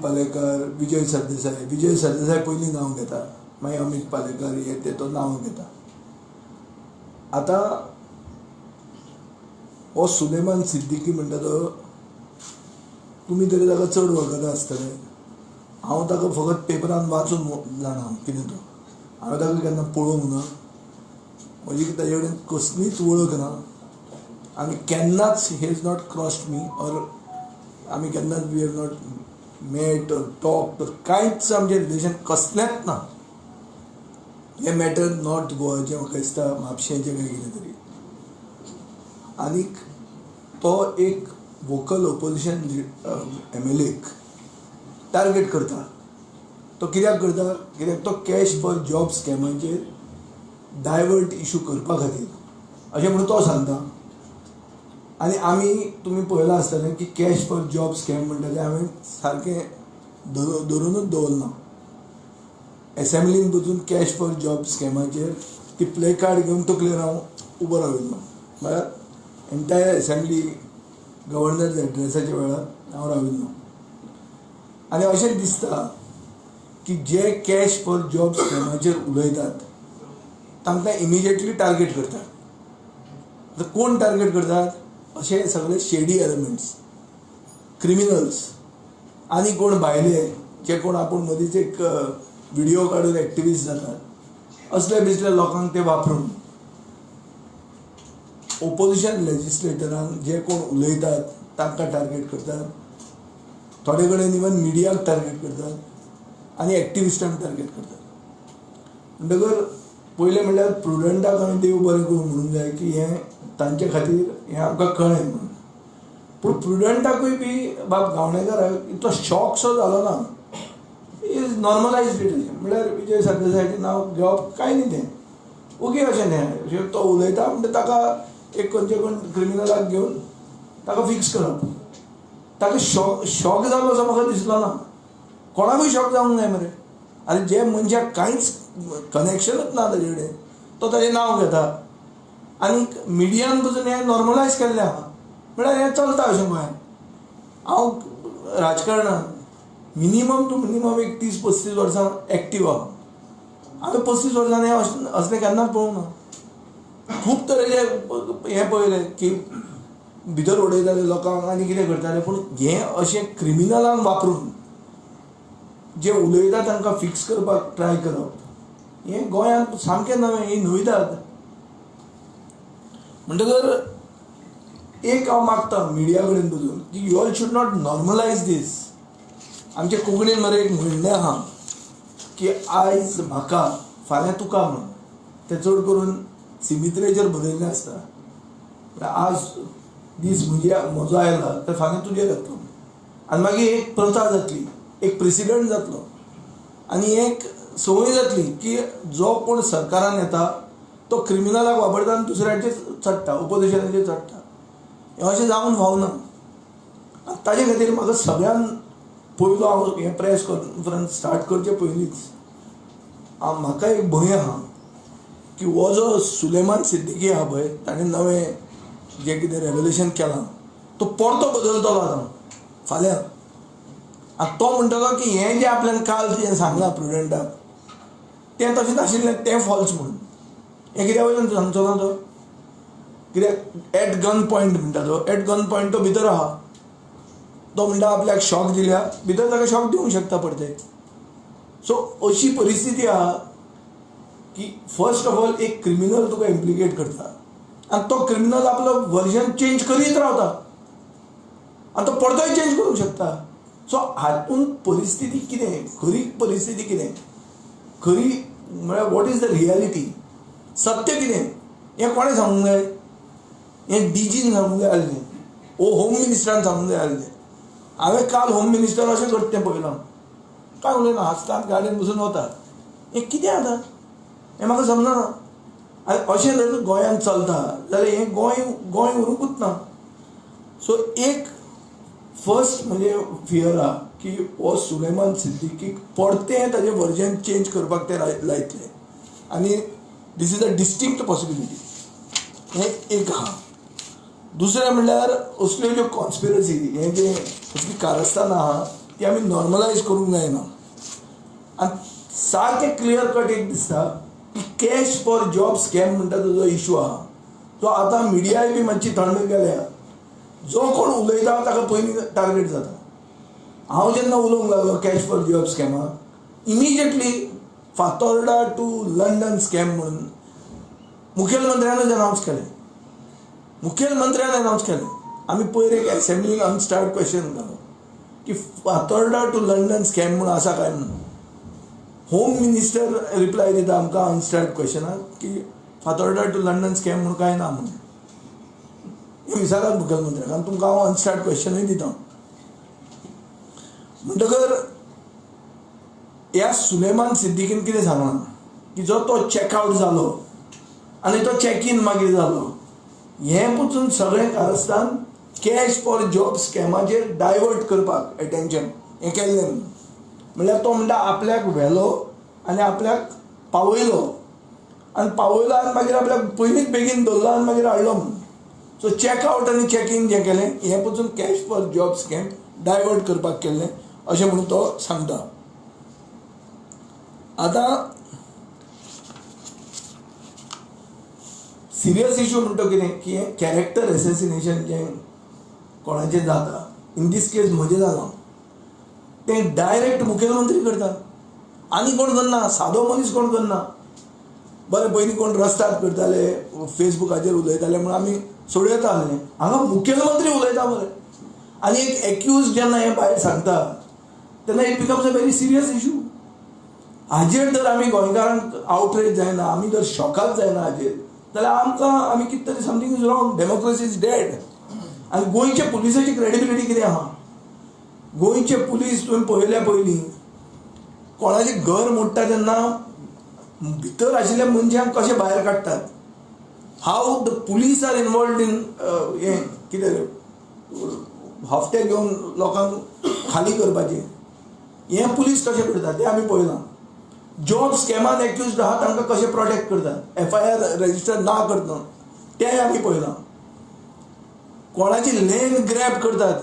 पालेकर, विजय सरदेसाय. विजय सरदेसाय पयलीं नांव घेता, मागीर अमीत पालेकर हे ते तो नांव घेता. आतां हो सुलेमान सिद्दीकी म्हणटा तो तुमी तरी ताका चड वळखता आसतले. हांव ताका फकत पेपरान वाचून जाणा कितें तो. हांवें ताका केन्ना पळोवंक ना, म्हजी ताजे कडेन कसलीच वळख ना आनी केन्नाच he has not crossed me or आमी केन्नाच we have not met or talk, कांयच आमचें रिलेशन कसलेंच ना. हें मॅटर नॉर्थ गोवाचें म्हाका दिसता, म्हापशेंचें काय कितें तरी. आनीक तो एक वोकल ओपोजिशन एमएलएक टार्गेट करता. तो कित्याक करता? कित्याक तो कॅश फॉर जॉब स्कॅमाचेर डायवर्ट इशू करपा खातीर अशें म्हणून तो सांगता. आनी आमी तुमी पळयलां आसतलें की कॅश फॉर जॉब स्कॅम म्हणटा तें हांवें सारकें धरुनूच दवरना. एसेंब्लीन वचून कॅश फॉर जॉब स्कॅमाचेर ती प्ले कार्ड घेवन तकलेर हांव उबो राविल्लो. म्हळ्यार एंटायर एसेंब्ली गव्हर्नर एड्रेसाच्या वेळार हांव राविल्लो. आनी अशें दिसता की जे कॅश फॉर जॉब स्कॅमाचेर उलयतात तांकां इमिजिएटली टार्गेट करतात. आतां कोण टार्गेट करतात? अशे सगळे शेडी एलिमेंट्स, क्रिमिनल्स आनी कोण भायले जे कोण आपूण मदींच एक व्हिडिओ काडून एक्टिविस्ट जातात, असले बिसले लोकांक ते वापरून ओपोजिशन लेजिस्लेटरांक जे कोण उलयतात तांकां टार्गेट करतात. थोडे कडेन इवन मिडियाक टार्गेट करतात आनी एक्टिविस्टांक टार्गेट करतात. म्हणटकर पयलें म्हणल्यार प्रुडंटाक आमी देव बरें करूं म्हणूंक जाय की हें तांचे खातीर हें आमकां कळ्ळें म्हणून. पूण प्रुडंटाकूय बी बाब गावणेकाराक इतलो शॉक सो जालो ना, is normalise it. म्हणल्यार विजय सरदेसायाचें नांव घेवप कांय न्ही, तें ओगी अशें न्ही. तो उलयता म्हणटा ताका एक खंयचे कोण क्रिमिनलाक घेवन ताका फिक्स करप, ताका शॉक जालो असो म्हाका दिसलो ना. कोणाकूय शॉक जावंक जाय मरे. आनी जे मनशाक कांयच कनेक्शनूच ना ताजे कडेन तो ताजें नांव घेता. आनी मिडियान पसून हें नॉर्मलायज केल्लें आहा, म्हळ्यार हें चलता अशें गोंयांत. हांव राजकारणान मिनिमम टू मिनिमम एक 30-35 वर्सां एक्टीव आहा. हांवें 35 वर्सां हें असलें केन्नाच पळोवंक ना. खूब तरेचे हें पळयलें की भितर उडयताले लोकांक आनी कितें करताले, पूण हें अशें क्रिमिनलांक वापरून जे उलयता तांकां फिक्स करपाक ट्राय करप हें गोंयांत सामकें नवें, ही नविदाद. म्हणटकर एक हांव मागता मिडिया कडेन पसून की you all should not normalise this. आमचे कोंकणीन मरे एक म्हणणें आहा की आयज म्हाका फाल्यां तुका म्हणून, तें चड करून सिमित्रेचेर बरयल्लें आसता. आज दीस म्हजे म्हजो आयला तर फाल्यां तुजेर येतलो आनी मागीर एक प्रथा जातली, एक प्रेसिडंट जातलो आनी एक संवय जातली की जो कोण सरकारान येता तो क्रिमिनलाक वापरता आनी दुसऱ्याचेर चडटा, ओपोजिशनाचेर चडटा. हें अशें जावंक फावना. आनी ताजे खातीर म्हाका सगळ्यान पयलो हांव हें प्रेस कॉन्फरन्स स्टार्ट करचे पयलींच म्हाका एक भंय आहा की हो जो सुलेमान सिद्दीकी आहा पळय, ताणें नवें जें कितें रेवल्युशन केलां तो परतो बदलतलो आतां फाल्यां. आनी तो म्हणटलो की हें जें आपल्यान काल जें सांगलां प्रुडंटाक तें तशें नाशिल्लें, तें फॉल्स म्हणून. हें कित्या वयल्यान सांगचो ना तो? कित्याक एट गन पॉयंट म्हणटा तो, एट गन पॉयंट तो भितर आहा. तो म्हणटा आपल्याक शॉक दिल्या, भितर ताका शॉक दिवंक शकता परते. सो अशी परिस्थिती आहा की फर्स्ट ऑफ ऑल एक क्रिमिनल तुका इम्प्लिकेट करता आनी तो क्रिमिनल आपलो वर्जन चेंज करीत रावता आनी तो परतोय चेंज करूंक शकता. सो हातूंत परिस्थिती कितें, खरी परिस्थिती कितें, खरी म्हळ्यार what is the reality, सत्य कितें हें कोणें सांगूंक जाय? हें डीजीन सांगूंक जाय आसलें, ओ होम मिनिस्टरान सांगूंक जाय आसलें. हांवें काल होम मिनिस्टर अशें करता तें पळयलां, कांय उलयना, हांसतात, गाडयेन बसून वता. हें कितें आतां हें म्हाका समजना. आनी अशें जर गोंयांत चलता जाल्यार हें गोंय गोंय उरुंकूच ना. सो एक फर्स्ट म्हणजे फियर आहा की हो सुलेमान सिद्दीकीक परतें ताजें वर्जन चेंज करपाक ते लायतले आनी this is a distinct possibility, हें एक आहा. दुसरें म्हणल्यार असल्यो ज्यो कॉन्स्पिरसी, हें जें असलीं कारस्थानां आहा ती आमी नॉर्मलायज करूंक जायना. आनी सारकें क्लियर कट एक दिसता की कॅश फॉर जॉब स्कॅम म्हणटा तो जो इशू आहा तो आतां मिडियाय बी मातशी थंड गेल्या. जो कोण उलयता ताका पयलीं टार्गेट जाता. हांव जेन्ना उलोवंक लागलो कॅश फॉर जॉब स्कॅमाक, immediately Fatorda to London scam म्हणून मुखेलमंत्र्यानूच अनावन्स केलें. मुखेलमंत्र्यान अनावन्स केलें. आमी पयर एक एसेंब्लीन अनस्टार्ड क्वेश्चन घालो की फातोर्डा टू लंडन स्कॅम म्हणून आसा काय म्हणून. होम मिनिस्टर रिप्लाय दिता आमकां अनस्टार्ड क्वेश्चनाक की फातोर्डा टू लंडन स्कॅम म्हणून कांय ना म्हणून. हें विचारात मुखेलमंत्र्याक आनी तुमकां हांव अनस्टार्ड क्वेश्चनूय दिता. म्हणटकर ह्या सुलेमान सिद्दीकीन कितें सांगलां की जो तो चॅकआवट जालो आनी तो चॅक इन मागीर जालो, हें पसून सगळें कारस्थान कॅश फॉर जॉब स्कॅमाचेर डायवर्ट करपाक एटेन्शन हें केल्लें. म्हणल्यार तो म्हणटा आपल्याक व्हेलो आनी आपल्याक पावयलो आनी पावयलो आनी मागीर आपल्याक पयलींच बेगीन दवरलो आनी मागीर हाडलो म्हणून. सो चॅकआवट आनी चॅक इन जें केलें हें पसून cash for job scam divert करपाक केल्लें अशें म्हणून तो सांगता. आतां सिरियस इशू म्हणटा कितें की हें कॅरेक्टर एसेसिनेशन जें कोणाचें जाता, इन दीस केस म्हजें जालां, तें डायरेक्ट मुखेलमंत्री करता आनी कोण करना, सादो मनीस कोण करना. बरें पयलीं कोण रस्त्यार करताले, फेसबुकाचेर उलयताले म्हूण आमी सोडूं येता आसलें, हांगा मुखेलमंत्री उलयता मरे. आनी एक एक्यूज जेन्ना हें भायर सांगता तेन्ना it becomes a very serious issue. हाजेर जर आमी गोंयकारांक आवटरेज जायना, आमी जर शॉकाक जायना हाजेर, जाल्यार आमकां आमी कितें तरी something is wrong, democracy is dead. आनी गोंयच्या पुलिसाची क्रेडिबिलिटी कितें आहा? गोंयचे पुलीस तुवें पळयल्या पयलीं कोणाचें घर मोडटा तेन्ना भितर आशिल्ल्या मनशांक कशें भायर काडटात, how the police are involved in हें कितें हफ्ते घेवन लोकांक खाली करपाचें, हें पुलीस कशें करतात तें आमी पळयलां. जॉब स्कॅमान एक्यूज्ड आहा तांकां कशें प्रोटेक्ट करतात, एफआयआर रजिस्टर ना करता तेंय आमी पळयलां. कोणाची लँड ग्रॅब करतात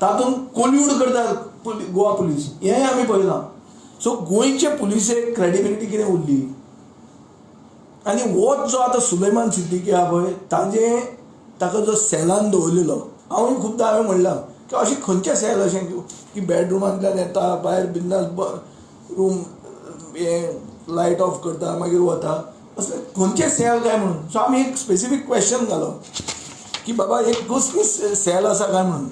तातूंत कोल्यूड करतात गोवा पुलीस, हेंय आमी पळयलां. सो गोंयचे पुलिसेक क्रेडिबिलिटी कितें उरली? आनी होच जो आतां सुलेमान सिद्दीकी आहा पळय, ताजें ताका जो सेलान दवरलेलो, हांवूय खुबदां हांवें म्हणलां की अशें खंयचें सेल अशें की बेडरुमांतल्यान येता भायर बिंदास रूम हें लायट ऑफ करता मागीर वता, असलें खंयचें सेल काय म्हणून. सो आमी एक स्पेसिफीक क्वेश्चन घालो की बाबा एक कसली सेल आसा काय म्हणून.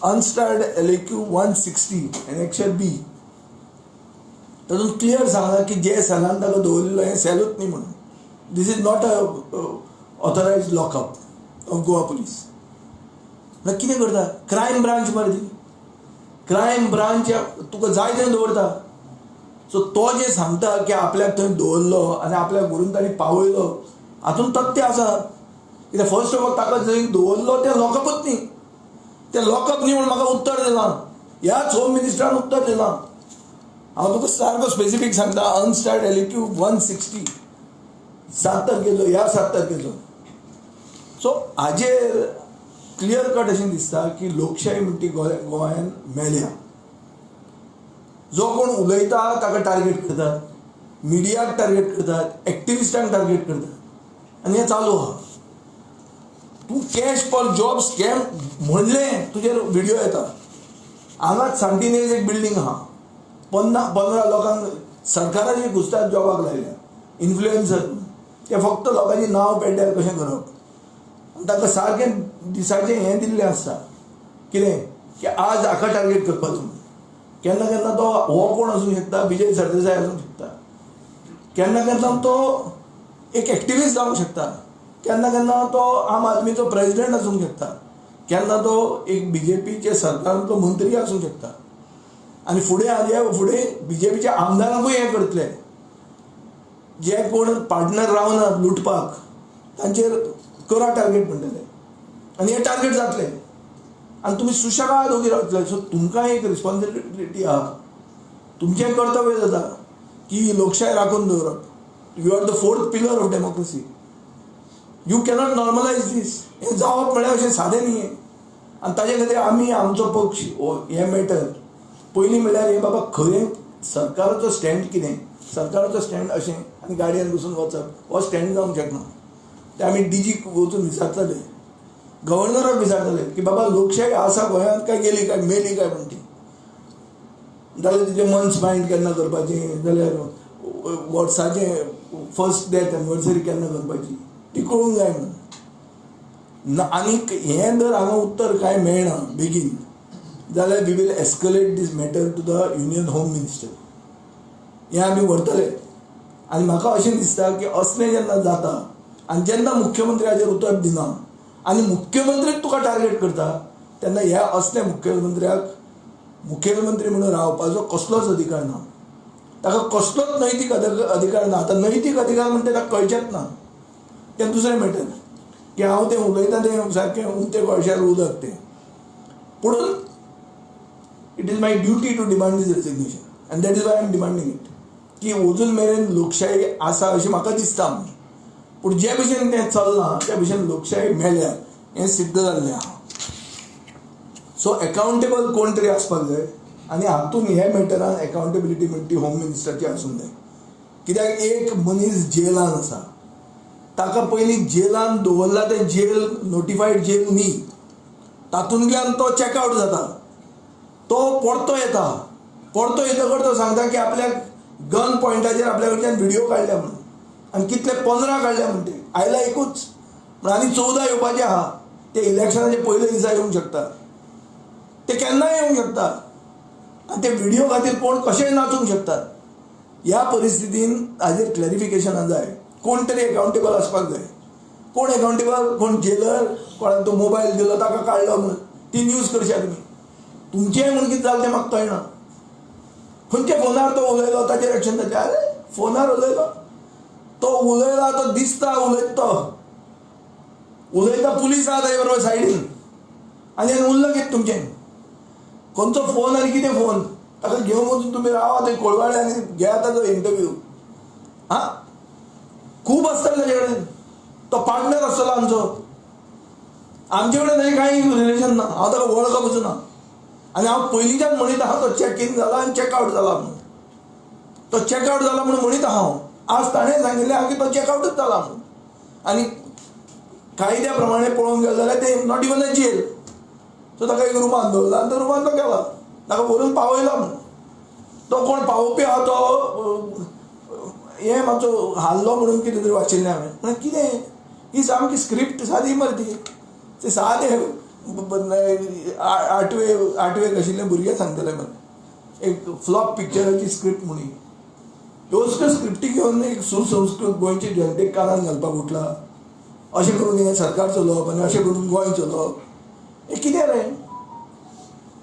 Unstarred LAQ 160 annexure B, तातूंत क्लियर सांगलां की जे सेलान ताका दवरिल्लो हें सेलूच न्ही म्हणून. This is not a authorised lockup of Goa police. म्हणल्यार कितें करता क्रायम ब्रांच मरे ती, क्रायम ब्रांच तुका जाय थंय दवरता. सो तो जें सांगता की आपल्याक थंय दवरलो आनी आपल्याक व्हरून ताणें पावयलो, हातूंत तथ्य आसा. कित्याक फर्स्ट ऑफ ऑल ताका जंय दवरलो तें लॉकअपूच न्ही, तें लॉकअप न्ही म्हूण म्हाका उत्तर दिलां, ह्याच होम मिनिस्टरान उत्तर दिलां. हांव तुका सारको स्पेसिफीक सांगता, अनस्टार्ड LAQ 160 7 तारखेचो, ह्या 7 तारखेचो. सो हाजेर क्लियर कट अशें दिसता की लोकशाही म्हणटी ती गोंयान मेल्या. जो कोण उलयता ताका टार्गेट करतात, मिडियाक टार्गेट करतात, एक्टिविस्टांक टार्गेट करतात आनी हें चालू आहा. तूं कॅश फॉर जॉब स्कॅम म्हणलें तुजेर व्हिडियो येता. हांगाच सांतिनेज एक बिल्डींग आहा, 15 लोकांक सरकाराचे घुसतात जॉबाक लायल्या इन्फ्लुएन्सर, ते फक्त लोकांची नांव पेड्ड्यार कशें करप आनी तांकां सारकें दिसाचें हें दिल्लें आसता कितें की आज हाका टार्गेट करपाचो. केन्ना केन्ना तो हो कोण आसूंक शकता, विजय सरदेसाय आसूंक शकता, केन्ना केन्ना तो एक एक्टिविस्ट जावंक शकता, केन्ना केन्ना तो आम आदमीचो प्रेजिडेंट आसूंक शकता, केन्ना तो एक बीजेपीचे सरकारांतलो मंत्री आसूंक शकता. आनी फुडें हाजे फुडें बीजेपीच्या आमदारांकूय हें करतले, जे कोण पार्टनर रावना लुटपाक तांचेर करा टार्गेट म्हणटले आनी हे टार्गेट जातले आनी तुमी सुशेगाद ओगी रावतले. सो तुमकां एक रिस्पॉन्सिबिलिटी आहा, तुमचें कर्तव्य जाता की लोकशाय राखून दवरप. You are the fourth pillar of democracy, you cannot normalise this. हें जावप म्हळ्यार अशें सादें न्ही. आनी ताजे खातीर आमी आमचो पक्ष हें मॅटर पयलीं म्हणल्यार हें बाबा खरें सरकाराचो स्टँड कितें, सरकाराचो स्टँड अशें आनी गाडयेन बसून वचप हो स्टँड जावंक शकना. ते आमी डीजीक वचून विचारतले, गव्हर्नराक विचारतले की बाबा लोकशाही आसा गोंयांत काय गेली काय मेली काय म्हण ती, जाल्यार तिचें मंथ्स मायंड केन्ना करपाचें, जाल्यार वर्साचें फर्स्ट डेथ एनिवर्सरी केन्ना करपाची ती कळूंक जाय म्हणून. आनीक हें जर हांगा उत्तर कांय मेळना बेगीन जाल्यार we will escalate this matter to the union home minister. हें आमी व्हरतले. आनी म्हाका अशें दिसता की असलें जेन्ना जाता आनी जेन्ना मुख्यमंत्र्याचेर उतर दिना आनी मुख्यमंत्रीच तुका टार्गेट करता तेन्ना ह्या असल्या मुख्यमंत्र्याक मुखेलमंत्री म्हणून रावपाचो कसलोच अधिकार ना, ताका कसलोच नैतीक अधिकार ना. आतां नैतीक अधिकार म्हणटा ताका कळचेंच ना, तें दुसरें मॅटर की हांव तें उलयता तें सारकें उमतें कोळश्यार उदक तें, पूण it is my duty to demand this resignation and that is why I am demanding it. की अजून मेरेन लोकशाही आसा अशें म्हाका दिसता म्हणून, पूण जे भशेन तें चल्लां त्या भशेन लोकशाही मेल्या हें सिद्ध जाल्लें आहा. सो एकाउंटेबल कोण तरी आसपाक जाय आनी हातूंत ह्या मॅटरान एकाउंटेबिलिटी म्हणटा ती होम मिनिस्टराची आसूंक जाय. कित्याक एक मनीस जेलान आसा, ताका पयलीं जेलान दवरला तें जेल नोटिफायड जेल न्ही, तातूंतल्यान तो चॅकआवट जाता, तो परतो येता, परतो येतकर तो सांगता की आपल्याक गन पॉयंटाचेर आपल्या कडच्यान व्हिडिओ काडल्या म्हणून, आनी कितले 15 काडल्या म्हणटे, आयला एकूच म्हण आनी 14 येवपाचे आहा, ते इलेक्शनाचे पयले दिसा येवंक शकता, ते केन्नाय येवंक शकता आनी ते व्हिडिओ खातीर कोण कशेंय नाचूंक शकतात. ह्या परिस्थितीन हाजेर क्लॅरिफिकेशनां जाय, कोण तरी एकाउंटेबल आसपाक जाय. कोण एकाउंटेबल? कोण जेलर, कोणाक तो मोबायल दिलो ताका काडलो म्हणून ती न्यूज करशात तुमी, तुमचेंय म्हूण कितें जालें तें म्हाका कळना. खंयच्या फोनार तो उलयलो ताचेर एक्शन जातलें? अरे फोनार उलयलो तो, उलयला तो दिसता उलयता तो उलयता, पुलीस आहा ताजे बरोबर सायडीन आनी उरलां कितें तुमचें? खंयचो फोन आनी कितें फोन? ताका घेवन वचून तुमी रावा थंय कोळवाडे आनी घेया ताजो इंटरव्यू. आं, खूब आसतले ताजे कडेन, तो पार्टनर आसतलो आमचो, आमचे कडेन ताजें कांय रिलेशन ना, हांव ताका वळखपूच ना. आनी हांव पयलींच्यान म्हणीत आहा तो चॅक इन जाला आनी चॅकआवट जाला म्हणून, तो चॅकआवट जाला म्हणून म्हणीत आहा हांव. आज ताणें सांगिल्लें आहा की तो चॅकआवटूच जाला म्हणून, आनी कायद्या प्रमाणे पळोवंक गेलें जाल्यार तें not even a jail. So ताका एक रुमान दवरला आनी तो रुमान तो गेला, ताका व्हरून पावयला म्हणून. तो कोण पावोवपी आहा तो हें मातसो हाल्लो म्हणून कितें तरी वाचिल्लें हांवें. म्हणल्यार कितें ही सामकी स्क्रिप्ट सादी मरे ती, ते सादे आठवेक आशिल्ले भुरगे सांगतले मरे, एक फ्लॉप पिक्चराची स्क्रिप्ट म्हणून. ह्योच त्यो स्क्रिप्टी घेवन एक सुसंस्कृत गोंयचे जनतेक कानान घालपाक उठला, अशें करून हें सरकार चलोवप आनी अशें करून गोंय चलोवप, हें कितें रे?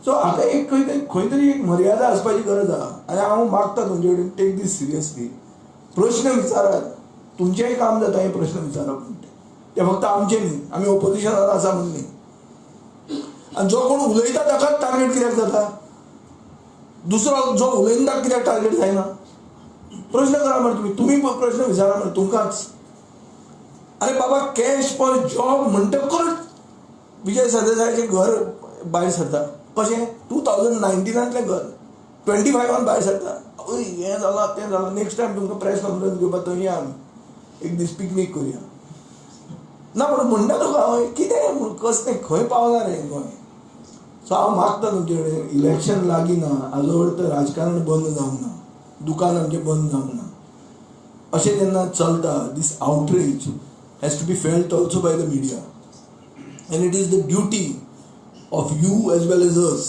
सो हाका एक खंय तरी एक मर्यादा आसपाची गरज आहा. आनी हांव मागता तुमचे कडेन, टेक दीस सिरियसली, प्रश्न विचारात, तुमचेंय काम जाता हें प्रश्न विचारप म्हणटा तें फक्त आमचें न्ही, आमी ओपोजिशनान आसा म्हणून न्ही. आनी जो कोण उलयता ताकाच टार्गेट कित्याक जाता, दुसरो जो उलयना ताका कित्याक टार्गेट जायना? प्रश्न करा मरे तुमी, तुमी प्रश्न विचारा मरे तुमकांच. अरे बाबा, कॅश फॉर जॉब म्हणटकच विजय सरदेसायाचें घर भायर सरता, कशें 2019 घर 25 भायर सरता, हय हें जालां तें जालां. नेक्स्ट टायम तुमकां प्रेस कॉन्फरन्स घेवपाक थंय या आमी, एक दीस पिकनीक करुया. ना पूण म्हणटा तुका हांव कितें कसलें खंय पावलां रे गोंय. सो हांव मागता तुमचे कडेन, इलेक्शन लागीं ना, हाजो अर्थ राजकारण बंद जावंक ना, दुकान आमचें बंद जावंक ना. अशें जेन्ना चलता, this outrage has to be felt also by the media and it is the duty of you as well as us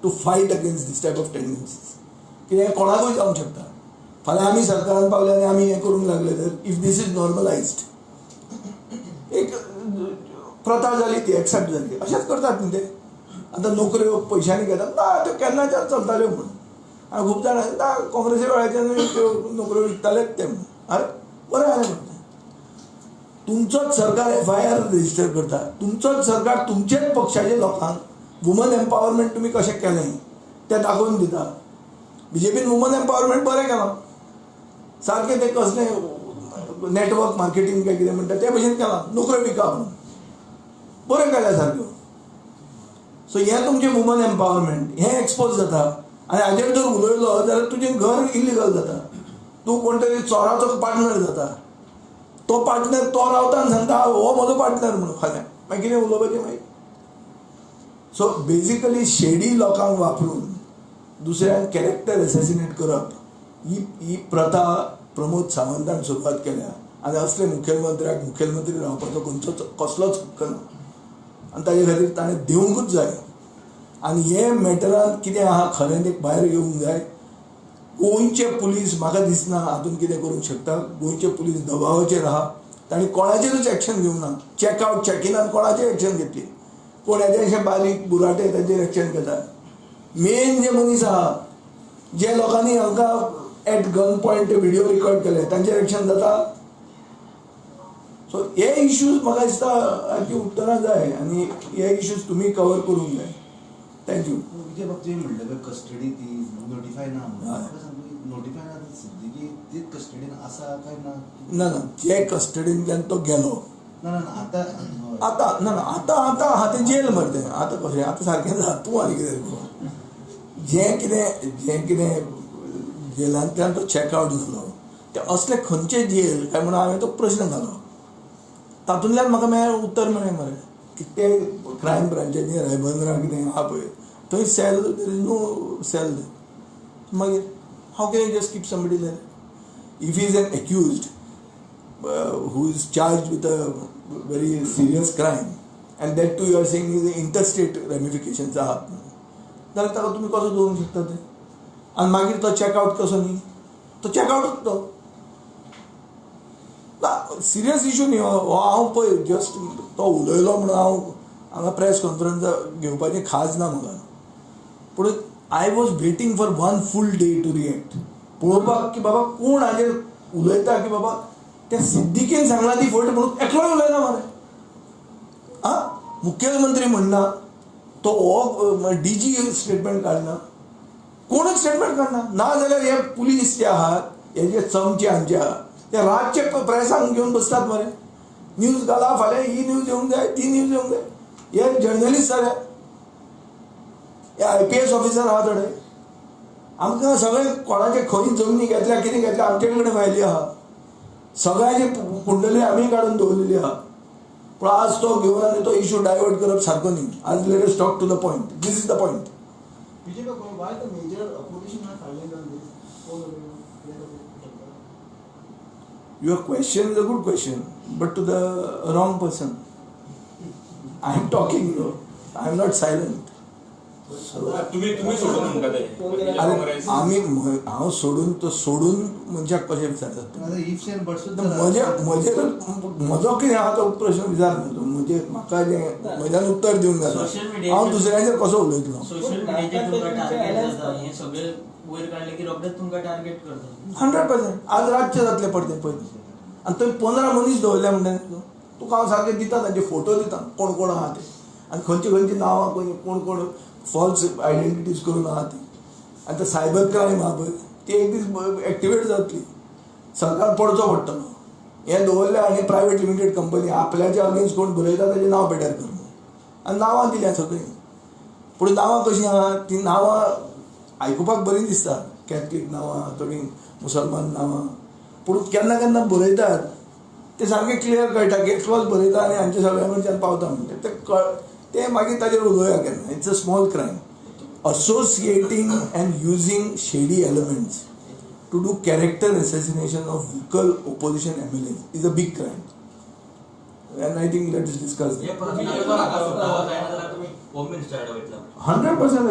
to fight against this type of tendencies. कित्याक कोणाकूय जावंक शकता, फाल्यां आमी सरकारान पावले आनी आमी हें करूंक लागले तर, if these is normalised, एक प्रथा जाली ती एक्सेप्ट जाली, अशेंच करतात न्ही ते. आतां नोकऱ्यो पयशांनी घेतात ना, त्यो केन्नाच्यान चलताल्यो म्हणून. आनी खूब जाणां ना काँग्रेसी वेळाच्यान त्यो नोकऱ्यो विकतालेच ते म्हणून. अरे बरें जालें म्हणटा, तुमचोच सरकार FIR register करता, तुमचोच सरकार तुमचेच पक्षाचे लोकांक वुमन एम्पावरमेंट तुमी कशें केलें तें दाखोवन दिता. बीजेपीन वुमन एम्पावरमेंट बरें केलां, सारकें तें कसलें नेटवर्क मार्केटींग काय कितें म्हणटा ते भशेन केलां, नोकऱ्यो विका म्हणून बरें केल्या सारक्यो. सो हें तुमचें वुमन एम्पावरमेंट हें एक्सपोज जाता. आनी हाजेर जर उलयलो जाल्यार तुजें घर इलिगल जाता, तूं कोण तरी चोराचो पार्टनर जाता, तो पार्टनर तो रावता आनी सांगता हो म्हजो पार्टनर म्हणून फाल्यां मागीर कितें उलोवपाचें मागीर. सो बेजिकली शेडी लोकांक वापरून दुसऱ्यांक कॅरेक्टर एसेसिनेट करप ही ही प्रथा प्रमोद सावंतान सुरवात केल्या आनी असले मुखेलमंत्र्याक मुखेलमंत्री रावपाचो खंयचोच कसलोच हक्क ना आनी ताजे खातीर ताणें दिवंकूच जाय. आनी हे मॅटरान कितें आहा खरें तें भायर येवंक जाय. गोंयचे पुलीस म्हाका दिसना हातून कितें करूंक शकता. गोंयचे पुलीस दबावाचेर आहा, तांणी कोणाचेरूच एक्शन घेवंक ना. चॅकआवट चॅकिनान कोणाचेर एक्शन घेतली, कोण येदे अशे बारीक बुराटे तांचेर एक्शन घेतात. मेन जे मनीस आहा जे लोकांनी हांकां at gun point video record केले तांचेर एक्शन जाता. सो हे इश्यूज म्हाका दिसता हाची उत्तरां जाय आनी हे इश्यूज तुमी कवर करूंक जाय. Thank you. विजय बाब, तुवें म्हणलें पळय कस्टडी ती नोटिफाय ना म्हणून, म्हाका सांग नोटिफाय ना सिद्दीकी तीच कस्टडीन आसा काय ना? ना ना, जे कस्टडींतल्यान तो गेलो ना ना आतां आतां ना ना आतां आतां आहा तें जेल मरे तें आतां कशें आतां सारकें जाता. तूं आनी कितें जें कितें जेलांतल्यान तो चॅकआवट जालो ते असले खंयचे जेल काय म्हणून हांवें तो प्रश्न घालो. तातूंतल्यान म्हाका मागीर उत्तर मेळ्ळें मरे की ते क्रायम ब्रांचाचें रायबंदरा कितें आहा पळय थंय cell, there is no cell. मागीर how can you just keep somebody there if is an accused who is charged with a very serious crime and that too you are saying is interstate ramifications आहात जाल्यार ताका तुमी कसो दवरूंक शकता ते? आनी मागीर तो चॅकआवट कसो न्ही, तो चॅकआवटूच तो ना सिरियस इशू न्ही हो. हांव पळय जस्ट तो उलयलो म्हणून हांव हांगा प्रेस कॉन्फरन्स घेवपाचें खाज ना म्हाका, पूण I was waiting for one full day to react, पळोवपाक की बाबा कोण हाजेर उलयता की बाबा त्या सिद्दीकीन सांगला ती फट म्हणून एकलोय उलयना मरे. आं, मुखेलमंत्री म्हणना, तो हो डी जी स्टेटमेंट काडना, कोणूच स्टेटमेंट काडना. ना जाल्यार हे पुलीस जे आहात हे जे चमचे हांचे आहा ते रातचे प्रेसांक घेवन बसतात मरे, न्यूज घाला फाल्यां ही न्यूज येवंक जाय ती न्यूज येवंक जाय. हे जर्नलिस्ट जाले, हे IPS officer आहा थोडे, आमकां सगळे कोणाचे खंय जमनी घेतल्या कितें घेतल्या आमचे कडेन फायली आहा, सगळ्यांची कुंडली आमी काडून दवरलेली आहा. पूण आज तो घेवन आनी तो इशू डायवर्ट करप सारको न्ही. आज let us talk to the point, this is the point. Why the major opposition are silent on this? Your question is a good question, but to the wrong person. I am talking, no. I am not silent. तुम्ही सोडून म्हणटा ते? आमी हांव सोडून तो सोडून मनशाक कशें विचारतात? म्हजेर म्हजो कितें आहा तो प्रश्न विचार न्हू तूं. म्हजेर म्हाका जें म्हज्यान उत्तर दिवंक जाता, हांव दुसऱ्यांचेर कसो उलयतलो? सोशल मिडियाचेर तुमकां टार्गेट जाता, हें सगळें वयर काडलें की रोखडेच तुमकां टार्गेट करता. 100% आज रातचें जातलें परतें पळय. आनी थंय 15 मनीस दवरल्या म्हणटा तुका हांव सारकें दिता, तांचे फोटो दिता कोण कोण आहा ते आनी खंयची खंयची नांवां कोण कोण फॉल्स आयडेंटिटीज करून आहा ती. आनी ते सायबर क्रायम आहा पळय ती एक दीस एक्टिवेट जातली, सरकार पडचो पडटलो. हें दवरलें आनी प्रायवेट लिमिटेड कंपनी आपल्याच्या अगेन्स्ट कोण बरयता ताजें नांव बेटर कर म्हणून आनी नांवां दिल्या सगळीं. पूण नांवां कशीं आहा तीं नांवां आयकुपाक बरीं दिसता, कॅथलीक नांवां, थोडीं मुसलमान नांवां, पूण केन्ना केन्ना बरयतात ते सारकें क्लियर कळटा की एकलोच बरयता आनी हांचे सगळ्या कडच्यान पावता म्हणटा ते मागीर ताजेर उलोवया केन्ना. It's a small crime. Associating and using shady elements to do character assassination of vocal opposition MLA is a big crime and I think let's discuss. 100%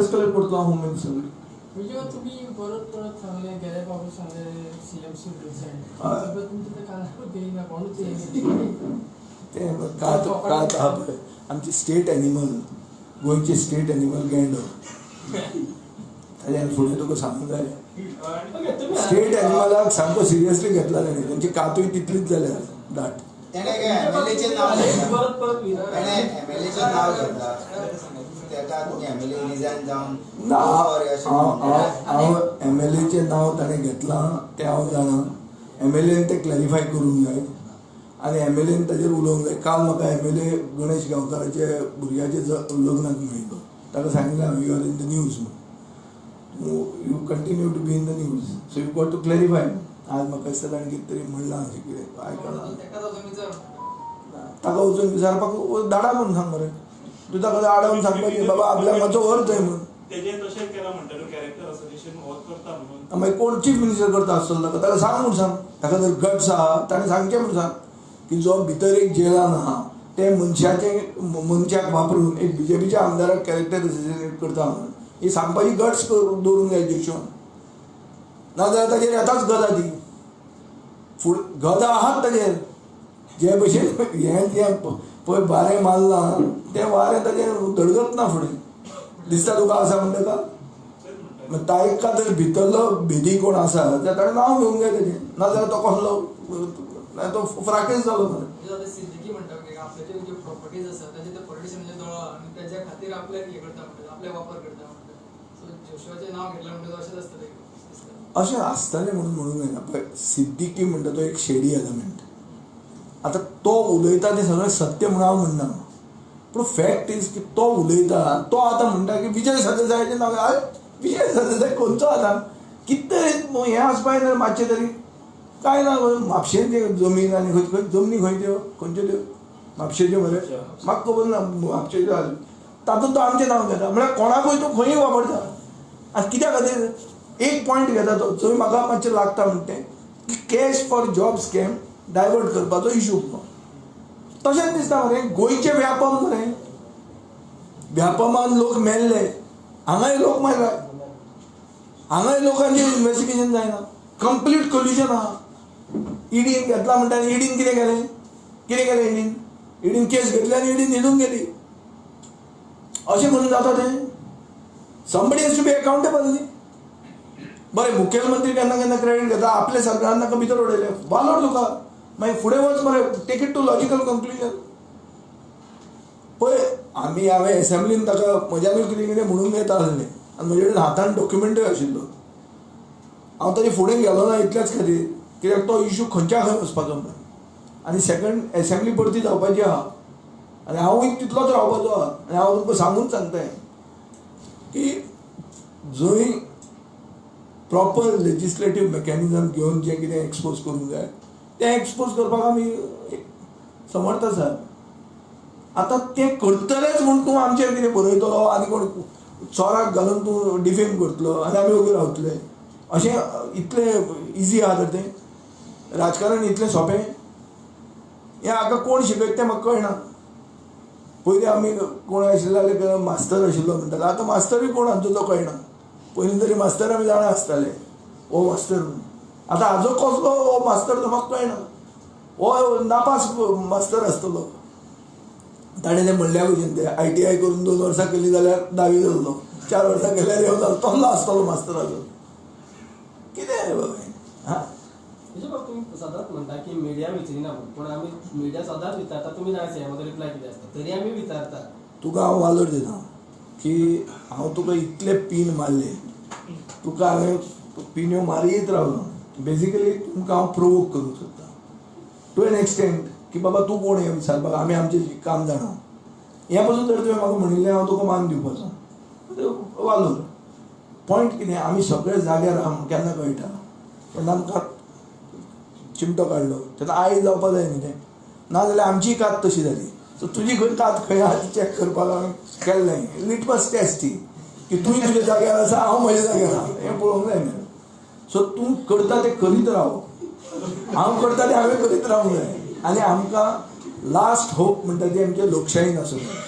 escalate करतलो हांव होम मिनिस्टर. म्हणजे तुम्ही परत परत सांगले, गेले बाबू सांगले सीएम should resign, तुमच्या कानावर घेईना कोणूच. ते कात कात आहा पळय आमची स्टेट एनिमल, गोंयचे स्टेट एनिमल गेंडो, ताज्या फुडें तुका सांगूंक जाय. स्टेट एनिमलाक सामको सिरियसली घेतला ताणें, तांची कातूय तितलीच जाल्या दाट. तेणें एमएलएचें नांव घेतलां, एमएलएचें नांव घेतलां, तेका एमएलए रिजायन जावन ना. हांव एमएलएचें नांव ताणें घेतलां तें हांव जाणा, एमएलएन तें क्लॅरिफाय करूंक जाय आनी एमएलएन ताजेर उलोवंक जाय. काल म्हाका एमएलए गणेश गांवकाराचे भुरग्याचे लग्नाक मेळिल्लो, ताका सांगिल्लें हांवें you are in the news म्हणून. You continue to be in the news, so you got to clarify. आज म्हाका दिसता ताणें कितें तरी म्हणलां अशें कितें आयकलां. ताका वचून विचारपाक धाडा म्हणून सांग मरे, तूं ताका आडावन सांगपाचें बाबा आपल्याक मातसो व्हर थंय म्हणून. मागीर कोण चीफ मिनिस्टर करता आसतलो ताका, ताका सांग म्हूण सांग. ताका जर गट्स आहा ताणें सांगचें म्हूण सांग की जो भितर एक जेलान आहा ते मनशाचे मनशाक वापरून एक बीजेपीच्या आमदाराक कॅरेक्टर असेसिनेट करता म्हणून ही सांगपाची गट्स दवरूंक जाय जोशुआन. नाजाल्यार ताजेर येताच गदा ती फुड गदा आहात ताजेर. जे भशेन हें तें पळय वारें मारलां तें वारें ताजेर धडगत ना फुडें दिसता तुका आसा म्हणटा का. ताका जर भितरलो भेदी कोण आसा जाल्यार ताणें नांव घेवंक जाय ताजें, नाजाल्यार तो कसलो तो फ्राकेज जालो मरे. सिद्दीकी म्हणटा की आपल्याच्यो ज्यो प्रॉपर्टीज आसा ताजे ते पॉलिटिशियनाचे दोळो आनी ताच्या खातीर आपल्याक हें करता म्हणटा, आपल्याक वापर करता म्हणटा. सो जोशुआचें नांव घेतलें म्हणटा अशेंच आसतलें, अशें आसतलें म्हणून म्हणूंक जायना. पळय सिद्दीकी म्हणटा तो एक शेडी एलिमेंट. आतां तो उलयता तें सगळें सत्य म्हणून हांव म्हणना, पूण फॅक्ट is की तो उलयता तो आतां म्हणटा की विजय सरदेसायाचें नांव. आरे विजय सरदेसाय खंयचो आतां कितें तरी हें आसपाक जाय मातशें तरी. कांय ना म्हापशेंचे जमीन आनी खंय खंय जमनी खंय त्यो खंयच्यो त्यो म्हापशेच्यो मरे म्हाका खबर ना म्हापशेच्यो आसल्यो तातूंत तो आमचें नांव घेता. म्हळ्यार कोणाकूय तो खंयूय वापरता. आनी कित्या खातीर एक पॉयंट घेता तो जंय म्हाका मातशें लागता म्हणटा तें की cash for job scam divert करपाचो इशू. तशेंच दिसता मरे गोंयचें व्यापम मरे, व्यापमान लोक मेल्ले, हांगाय लोक मेले, हांगाय लोकांचें इन्वेस्टिगेशन जायना, कंप्लीट कोल्युजन आहा. ईडीन घेतला म्हणटा आनी ईडीन कितें केलें, कितें केलें ईडीन, ईडीन केस घेतली आनी ईडीन न्हिदून गेली. अशें करून जाता तें. Somebody has to be accountable न्ही. बरें मुखेलमंत्री केन्ना केन्ना क्रेडीट घेता, आपल्या सरकारान ताका भितर उडयलें, वालोर तुका, मागीर फुडें वच मरे, take it to logical conclusion. पळय आमी हांवें एसेंब्लीन ताका म्हज्यानूय कितें कितें म्हणूंक येता आसलें आनी म्हजे कडेन हातान डॉक्युमेंटूय आशिल्लो. हांव ताजे फुडें गेलो ना इतल्याच खातीर कित्याक तो इशू खंयच्या खंय वचपाचो म्हणून. आनी सेकंड एसेंब्ली परती जावपाची आहा आनी हांवूय तितलोच रावपाचो आहा. आनी हांव तुमकां सांगून सांगता की जंय प्रॉपर लेजिस्लेटीव मेकॅनिजम घेवन जें कितें एक्सपोज करूंक जाय तें एक्सपोज करपाक आमी समर्थ आसा. आतां तें करतलेच म्हूण तूं आमचेर कितें बरयतलो आनी कोण चोराक घालून तूं डिफेम करतलो आनी आमी ओगी रावतले अशें इतलें इजी आहा तर तें राजकारण इतलें सोंपें हें हाका कोण शिकयता तें म्हाका कळना. पयलीं आमी कोण आशिल्ले जाल्यार मास्तर आशिल्लो म्हणटाले, आतां मास्तरूय कोण हांचो तो कळना. पयलीं तरी मास्तर आमी जाणा आसताले हो मास्तर म्हणून, आतां हाजो कसलो हो मास्तर तो म्हाका कळना. हो नापास मास्तर आसतलो. ताणें तें म्हणल्या भशेन तें ITI करून 2 वर्सां केली जाल्यार 10वी जाल्लो, 4 वर्सां केल्यार येवन जालो, तसलो आसतलो मास्तर आजो. कितें बाबा हां बाब तुमी सदांच म्हणटा की मिडिया विचारिना म्हूण, पूण आमी मिडिया सदांच विचारता, तुमी जाणा सीएमाचो रिप्लाय कितें आसता तरी आमी विचारता. तुका हांव वालोर दिता की हांव तुका इतले पीन मारले, तुका हांवें पिन्यो मारीत रावलो. बेजिकली तुमकां हांव प्रोवोक करूंक सोदता टू एन एक्सटेंट की बाबा तूं कोण हें विचारपाक, आमी आमचें काम जाणा. हें पसून जर तुवें म्हाका म्हणिल्लें हांव तुका मान दिवपाचो वालोर. पॉयंट कितें, आमी सगळे जाग्यार आहा म्हूण केन्ना कळटा, तेन्ना आमकां चिमटो काडलो तेन्ना आयज जावपा जाय न्ही तें, नाजाल्यार आमचीय कात तशी जाली. सो तुजी खंय कात खंय आहा ती चॅक करपाक हांवें केल्लें. लिटमस टेस्ट ती की तूं तुज्या जाग्यार आसा हांव म्हज्या जाग्यार आहा हें पळोवंक जाय न्ही. सो तूं करता तें करीत राव, हांव करता तें हांवें करीत रावंक जाय. आनी आमकां लास्ट होप म्हणटा ती आमच्या लोकशायेन आसूंक जाय.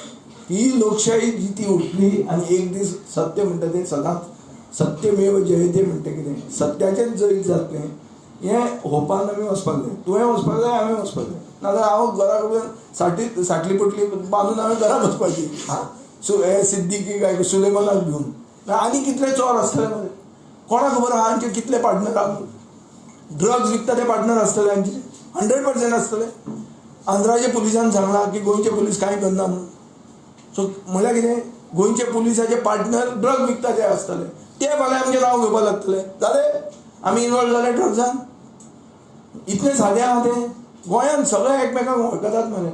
ती लोकशाही जी ती उठली आनी एक दीस सत्य म्हणटा तें सदांच सत्यमेव जयते म्हणटा कितें सत्याचेंच जैत जातलें हें होपान आमी वचपाक जाय. तुवें वचपाक जाय, हांवें वचपाक जाय. नाजाल्यार हांव घरा कडेन साटली पोटली बांदून हांवें घरा वचपाची. हां हे सिद्दीकी काय सुलेमानाक घेवन आनी कितले चोर आसतले मरे, कोणाक खबर आहा हांचे कितले पार्टनर आहा. ड्रग्स विकता ते पार्टनर आसतले हांचे 100% आसतले. आंध्राचे पुलिसान सांगलां की गोंयचे पुलीस कांय करना म्हणून. सो म्हणल्यार कितें, गोंयचे पुलिसाचे पार्टनर ड्रग विकता ते आसतले, ते फाल्यां आमचें नांव घेवपाक लागतले. जालें आमी इनवॉल्व जाले ड्रग्सान. इतलें सादें आहा तें. गोंयांत सगळे एकमेकांक वळखतात मरे,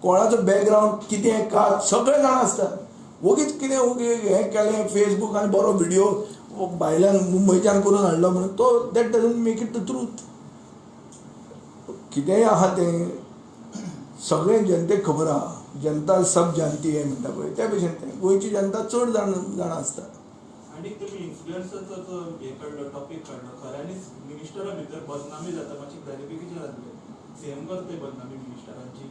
कोणाचो बॅकग्रावंड कितें कात सगळे जाण आसतात. वगीच कितें वगी हें केलें फेसबूक आनी बरो व्हिडियो भायल्यान मुंबयच्यान करून हाडलो म्हणून तो that doesn't make it the truth. कितेंय आहा तें सगळें जनतेक खबर आहा, जनता सब जानती है म्हणटा पळय त्या भशेन तें गोंयची जनता चड जाणा आसता. आनी तुमी इन्फ्लुएन्सरचो जो हे काडलो टॉपीक काडलो, खऱ्यांनीच मिनिस्टरा भितर बदनामी जाता, मातशी क्लॅरिफिकेशन जातलें. सीएम करतले बदनामी मिनिस्टरांची?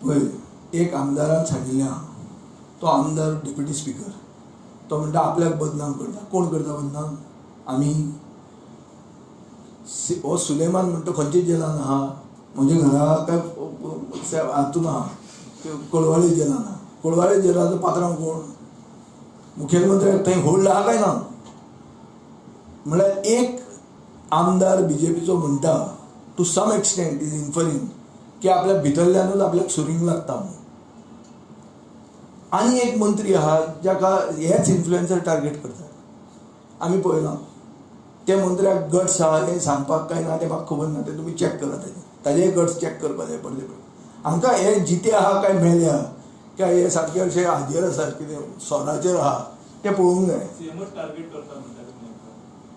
पळय एक आमदारान सांगिल्लें आहा, तो आमदार डेप्युटी स्पिकर, तो म्हणटा आपल्याक बदनाम करता. कोण करता बदनाम? आमी. हो सुलेमान म्हणटा खंयच्या जेलान आहा, म्हज्या घरा काय हातून आहा, कोळवाळे जेलान आहा. कोळवाळे जेलाचो पात्रांव कोण? मुखेलमंत्र्याक थंय होल्ड आहा काय ना? म्हळ्यार एक आमदार बीजेपीचो म्हणटा to some extent is inferring की आपल्या भितरल्यानूच आपल्याक सुरींग लागता म्हणून. आनी एक मंत्री आहा जाका हेच इन्फ्लुएन्सर टार्गेट करतात, आमी पळयलां. त्या मंत्र्याक गट्स आहा हें सांगपाक काय ना तें म्हाका खबर ना, तें तुमी चॅक करात, ताजेय गट्स चॅक करपाक जाय पडले पळय. हांकां हे जिते आहा काय मेले आहा काय हे सारके अशे हाजेर आसा कितें सोराचेर आहा तें पळोवंक जाय.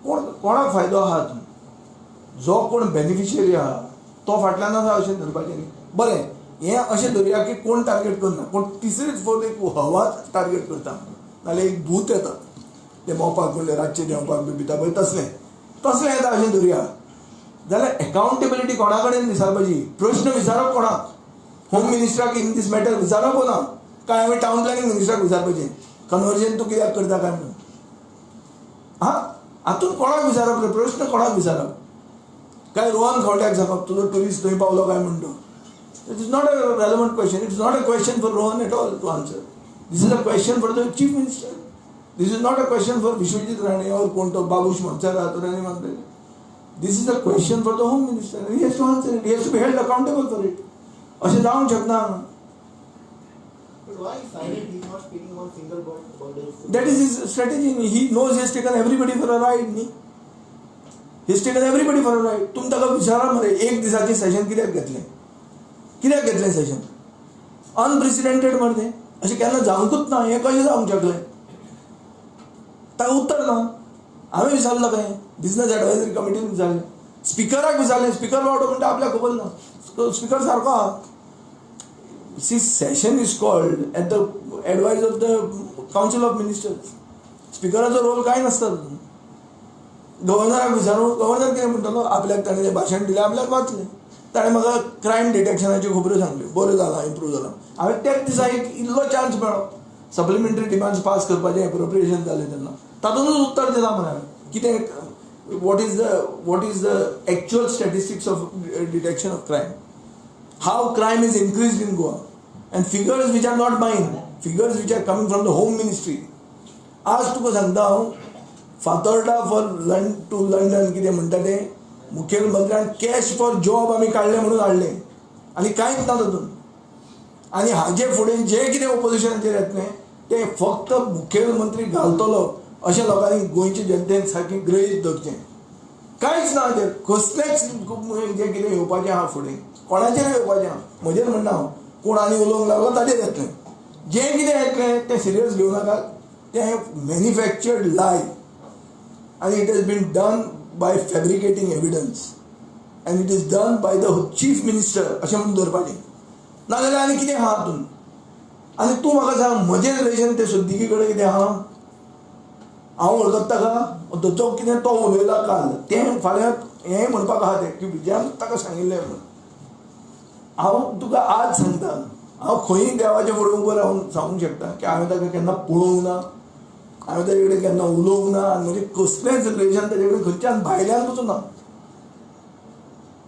कोण कोणाक फायदो आहा हातूंत? जो कोण बेनिफिशियरी आहा तो फाटल्यान आसा अशें धरपाचें न्ही. बरें हें अशें धरुया की कोण टार्गेट करना, कोण तिसरीच फोर्थ एक हवा टार्गेट करता, नाल्यार एक भूत येता तें मोपाक म्हणल्यार रातचें देंवपाक बी भिता पळय तसलें तसलें येता अशें धरुया. जाल्यार एकाउंटेबिलिटी कोणा कडेन विचारपाची? प्रश्न विचारप कोणाक? होम मिनिस्टराक इन दीस मॅटर विचारप ना काय आमी टावन प्लॅनिंग मिनिस्टराक विचारपाचें कन्वर्जन तूं कित्याक करता काय म्हणून? हां, हातूंत कोणाक विचारप रे? प्रश्न कोणाक विचारप? काय रोहन खंवट्याक सांगप तुजो ट्युरिस्ट थंय पावलो काय म्हणटो? It is not a relevant question. It is not a question for Rohan at all to answer. This is a question for the chief minister. This is not a question for Vishwajit Rane or कोण तो Babush Monserrate or anyone. This is a question for the home minister. He has to answer it. He has to be held accountable for it. अशें जावंक शकना. But why is silent? He is not speaking one single word about this. That is his strategy. He knows he has taken everybody for a ride. न्ही, he has taken everybody for a ride. तुमी ताका विचारा मरे एक दिसाचें सेशन कित्याक घेतलें? कित्याक घेतलें सेशन? अनप्रेसिडेंटेड मरे तें, अशें केन्ना जावंकूच ना. हें कशें जावंक शकलें? ताका उत्तर ना. हांवें विचारलां खंय बिजनस एडवायजरी कमिटीन विचारलें, स्पिकराक विचारलें, स्पिकर बावडो म्हणटा आपल्याक खबर ना. स्पिकर सारको आहा. See, session is called at the advice of the council of ministers. स्पिकराचो role कांय नासता. गव्हर्नराक विचारूं, गव्हर्नर कितें म्हणटलो? आपल्याक ताणें भाशण दिलें, आपल्याक वाचलें, ताणें म्हाका क्रायम डिटेक्शनाच्यो खबऱ्यो सांगल्यो, बरें जालां, इम्प्रूव जालां. हांवें त्याच दिसा एक इल्लो चान्स मेळ्ळो सप्लिमेंटरी डिमांड्स पास करपाचें एप्रोप्रिएशन जालें तेन्ना, तातूंतच उत्तर दिलां मरे हांवें कितें what is the actual statistics of detection of crime, how crime is increased in Goa, and figures which are not mine, figures which are coming from the home ministry. आज तुका सांगता हांव, फातोर्डा फॉर टू लंडन कितें म्हणटा तें मुखेलमंत्र्यान cash for job आमी काडलें म्हणून हाडलें आनी कांयच ना तातूंत. आनी हाजे फुडें जें कितें ओपोजिशनाचेर येतलें तें फक्त मुखेलमंत्री घालतलो अशें लोकांनी गोंयचे जनतेन सारकें गृहीत धरचें. कांयच ना हाजेर, कसलेंच जें कितें येवपाचें आहा फुडें कोणाचेर येवपाचें आहा, म्हजेर म्हणना हांव, कोण आनी उलोवंक लागलो ताजेर येतलें. जें कितें येतलें तें सिरियस घेवं नाकात, तें मॅन्युफॅक्चर्ड लाय आनी it has been done by fabricating evidence and it is done by the chief minister अशें म्हणून धरपाचें. नाजाल्यार आनी कितें आहा हातूंत? आनी तूं म्हाका सांग म्हजें रिलेशन ते सिद्दीकी कडेन कितें आहा? हांव वळखता ताका? जो कितें तो उलयला काल तें फाल्यां हें म्हणपाक आहा तें की विजयान ताका सांगिल्लें म्हणून. हांव तुका आज सांगता, हांव खंयी देवाचे फुडें उबो रावन सांगूंक शकता की हांवें ताका केन्ना पळोवंक ना, हांवें ताजे कडेन केन्ना उलोवंक ना, आनी म्हजें कसलेंच रिलेशन ताजे कडेन खंयच्यान भायल्यान पसून ना.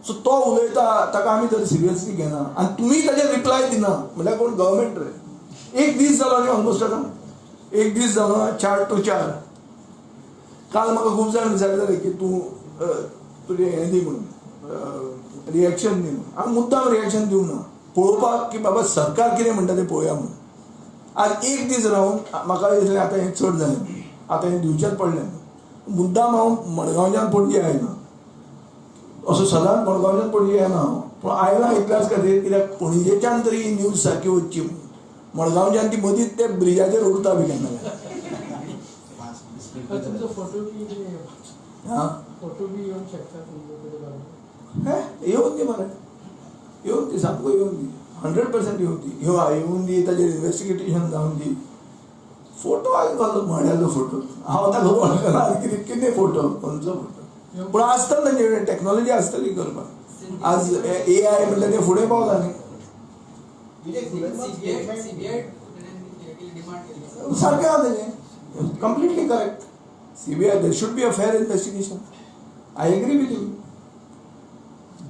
सो तो उलयता ताका आमी तर सिरियसली घेना आनी तुमी ताजेर रिप्लाय दिना म्हणल्यार कोण गव्हर्मेंट रे? एक दीस जालो न्ही ऑलमोस्ट, आतां एक दीस जालो 4 to 4. काल म्हाका खूब जाण विचारताले की तूं तुजें हें दी म्हणून, रिएक्शन दी म्हणून. हांवें मुद्दाम रिएक्शन दिवंक ना, पळोवपाक की बाबा सरकार कितें म्हणटा तें पळोवया म्हणून. आज एक दीस रावन म्हाका दिसलें आतां हें चड जालें, आतां हें दिवचेंच पडलें. मुद्दाम हांव मडगांवच्यान पणजे आयला, असो सदांच मडगांवच्यान पणजे येना हांव, पूण आयला इतल्याच खातीर कित्याक पणजेच्यान तरी ही न्यूज सारकी वचची म्हणून. मडगांवच्यान ती मदींच ते ब्रिजाचेर उरता बी केन्ना. तुमचो फोटो बी हां फोटो बी येवंक शकता तुमचो. येवन दी मरे, येवन दी, सामको येवन दी, 100% येवन दी. येवन दी, ताजेर इन्वेस्टिगेशन जावन दी. फोटो हांवें कसलो म्हळ्यालो फोटो हांव ताका वळखना कितें कितें फोटो खंयचो फोटो, पूण आसतलो तांचे कडेन टॅक्नोलॉजी आसतली करपाक. आज AI म्हणल्यार ते फुडें पावला न्ही. सारकें आहा तेजें, completely correct. CBI, there should be a fair investigation. I agree with you.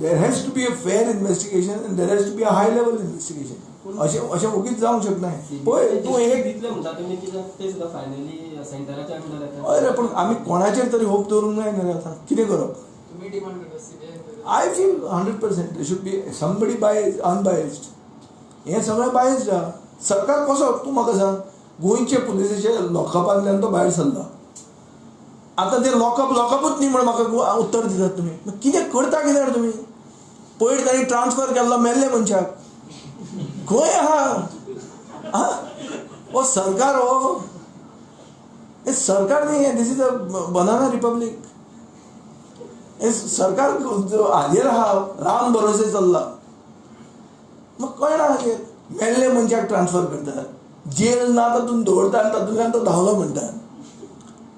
There has to be a fair investigation and there has to be a high level investigation. अशें अशें ओगीच जावंक शकना. पळय तूं एक दितले म्हणटा तुमी कित्याक ते सुद्दां फायनली सेंटराच्या अंडर येता. हय रे, पूण आमी कोणाचेर तरी होप दवरूंक जाय न्ही रे. आतां कितें करप? I feel 100% there should be somebody biased, unbiased. हें सगळें बायस्ड आहा. सरकार कसो तूं म्हाका सांग, गोंयचे पुलिसेचे लॉकअपांतल्यान तो भायर सरला. आतां ते लॉकअप लॉकअपूच न्ही म्हण म्हाका उत्तर दितात तुमी. कितें करता कितें तुमी? पयर तांणी ट्रान्सफर केल्लो मेल्ले मनशाक, खंय आहा आं हो सरकार? हो हें सरकार न्ही, this is a banana republic. हें सरकार हाजेर आहा, राम भरोसे चल्ला. मग कळना हाजेर मेल्ले मनशाक ट्रान्सफर करतात, जेल ना तातूंत दवरता आनी तातूंतल्यान तो धांवलो म्हणटात.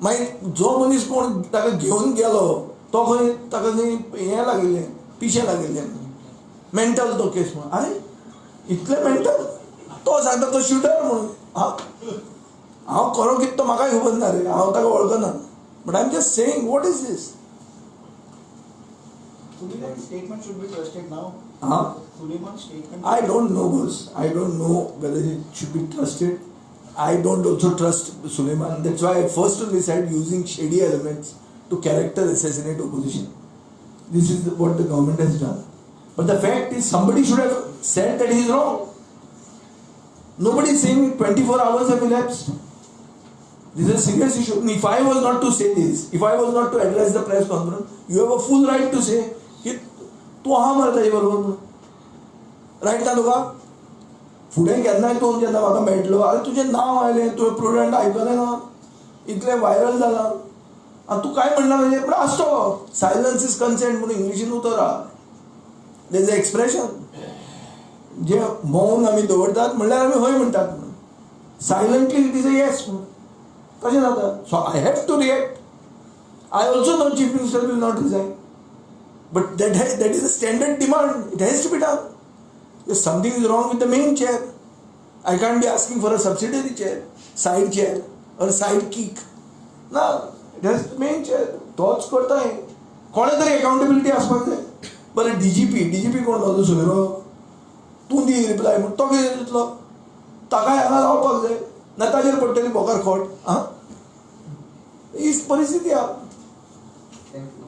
मागीर जो मनीस कोण ताका घेवन गेलो तो खंय ताका खंय हें लागिल्लें, पिशें लागिल्लें, मेंटल तो केस म्हणून. आरे इतलें मेंटल? तो सांगता तो शुटर म्हणून. हांव खरो कितें तो म्हाकाय खबर ना रे, हांव ताका वळखना. But I am just saying what is this. Statement should be trusted now. Suleiman's statement. I don't know, boss. I don't know whether it should be trusted. I don't also trust Suleiman. That's why I first only said using shady elements to character assassinate opposition. This is what the government has done. But the fact is, somebody should have said that he is wrong. Nobody is saying 24 hours have elapsed. This is a serious issue. And if I was not to say this, if I was not to address the press conference, you have a full right to say, तूं आहा मरे ताजे बरोबर म्हणून. Right ना तुका? फुडें केन्नाय तूं जेन्ना म्हाका मेळटलो, आरे तुजें नांव आयलें, तुवें प्रुडंट आयकलें ना, इतलें व्हायरल जालां आनी तूं कांय म्हणना ताजेर, पूण आसतलो. सायलन्स is consent म्हणून इंग्लिशीन उतर आहा. There is a expression जे मौन आमी दवरतात म्हणल्यार आमी हय म्हणटात म्हणून. Silently it is a yes म्हणून. तशें जाता. So I have to react. I also know chief minister will not resign. But that is a standard demand. It has to be done. If something is wrong with the main chair, I can't be asking for a subsidiary chair, side chair or side kick. ना, it has the main chair. तोच करता हें. कोणें तरी accountability आसपाक जाय. बरें, DGP कोण म्हजो सोयरो? तूं दी रिप्लाय म्हूण तो कितें दितलो? ताकाय हांगा रावपाक जाय, ना ताजेर पडटली बोकार खोट. आं, ही परिस्थिती आहा. Thank you.